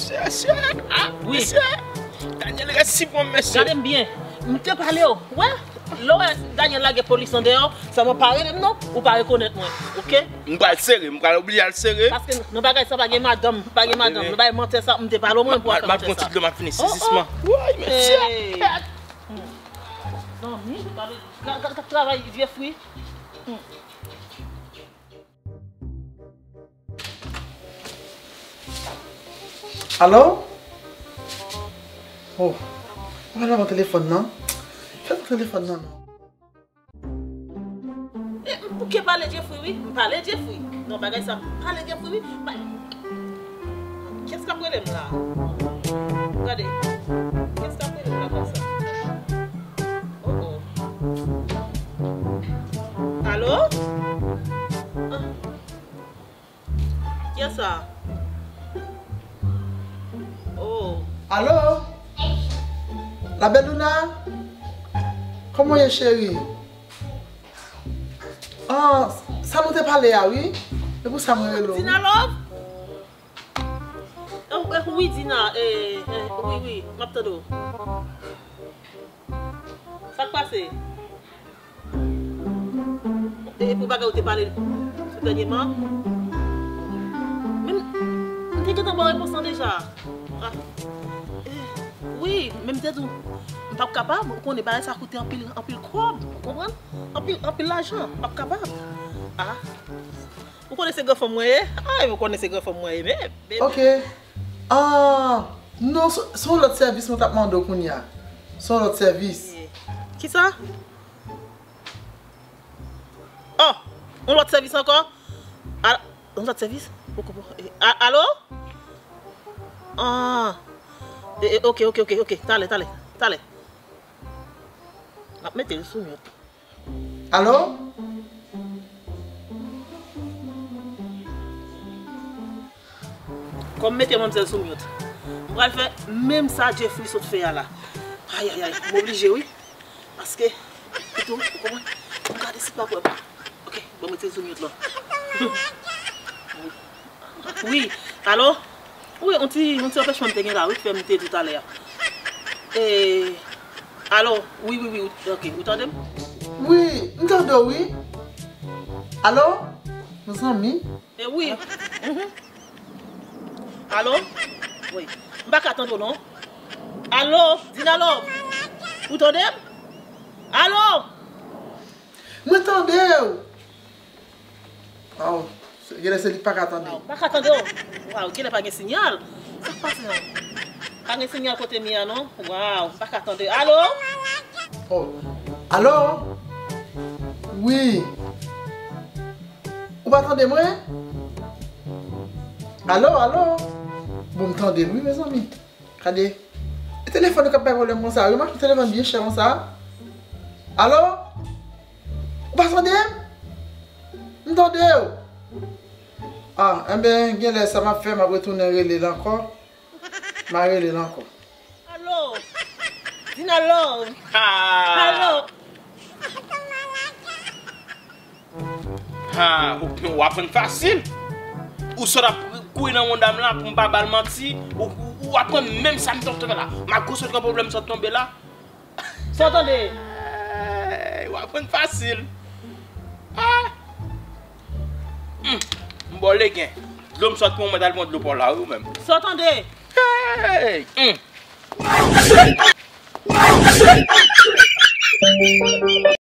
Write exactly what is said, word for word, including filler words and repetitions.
Mesye, ah, wi, mesye. Daniel resi bon, mesye. Gade m byen. M te pale w. Wè? Lè w wè Daniel lage polis andeyò, sèlman pa rele m non, ou pa rekonèt mwen. Oke? M pral sere, m pral oblije al sere. Paske nan bagay sa pa gen madanm, pa gen madanm. Nan bagay mantè sa, m te pale w mwen pou al fè mantè sa. M ap pran ti dlo, m ap fini sezisman. Woy, mesye. Zanmi, gade, gade, gade travay vye fwi. Alo? Oh, mwen pa nan telefòn nan. Fè nan telefòn nan non. Eh, m bouke pale Jeffrey wi, m pale Jeffrey. Non, bagay sa, m pale Jeffrey wi. Kiyès k ap rele m la? Gade, kiyès k ap rele m la konsa? Oh, oh. Alo? Ah. Kiyès sa? Oh. Alo? La belle Luna? Kòman w ye, cheri? Ah, sa nou te pale a, wi. E pou sa mwen rele w. Dina Love? Eh, eh, wi, Dina. Eh, eh, wi, wi. M ap tande w. Sa k pase? E, e pou bagay ou te pale sou dènyeman? Men, m te gentan ba w repons lan deja. Ah. E, wi, men m te di w, m p ap kapab. Ou konnen bagay sa koute anpil, anpil kòb, ou konprann? Anpil, anpil lajan, m p ap kapab. Ah. Ou konnen se granfanm mwen ye? Ay, ou konnen se granfanm mwen ye, men, men. Ok. Ah, non, se, se yon lòt sèvis mwen t ap mande w kounye a. Se yon lòt sèvis. Kisa? Oh, yon lòt sèvis ankò? Al-, yon lòt sèvis? Poko, poko. Eh, a-, alo? Ah. Eh, eh, ok, ok, ok, ok. Talè, talè, talè. M ap mete l sou mute. Alo? Kòm mete manmzèl sou mute, m pral fè menm sa Jeffrey sot fè a la. Ayayay, m oblije wi. Paske, pito, ou konprann? M gade si pa pwòp. Ok, bon, mete sou mute la. Wi, alo? Wi, yon ti, yon ti anpèchman m te gen la, wi, ki fè m te di w talè a. E, alo? Wi, wi, wi, ok, ou tande m? Wi, m tande w, wi. Alo? Mezanmi. E wi. Mhm. Alo? Wi. M pa ka tande w non. Alo? Dina Love? Ou tande m? Alo? Mwen tande w. Waw, genlè se li k pa ka tande. Waw, pa ka tande w. Waw, genlè pa gen sinyal. Sa k pase non? Pa gen sinyal kote m ye a non. Waw, pa ka tande. Alo? Oh. Alo? Wi. Ou pa tande mwen? Alo, alo? Bon, m tande l wi, mezanmi. Gade. E telefòn yo k ap bay pwoblèm konsa. Yo mache telefòn byen chè konsa. Alo? Ou pa tande m? M tande w. Ah, enben, genlè sa m ap fè, m ap retounen rele l ankò. M a rele l ankò. Alo? Dina Love. Ah. Alo? Ha, ou, ou aprann fasil. Ou sot ap kouri nan wonn dam la pou m pa ba l manti. Ou, ou, ou aprann menm sa m t ap fè la. M ap gwo sot gen pwoblèm sot tonbe la. Sa w tande? Ey, ou aprann fasil. Ah. Hmm. M ba w legen. Dlo m sot pou mwen, m al pran dlo pa w la, wi, ou menm. Sa w tande? Hey! Hmm.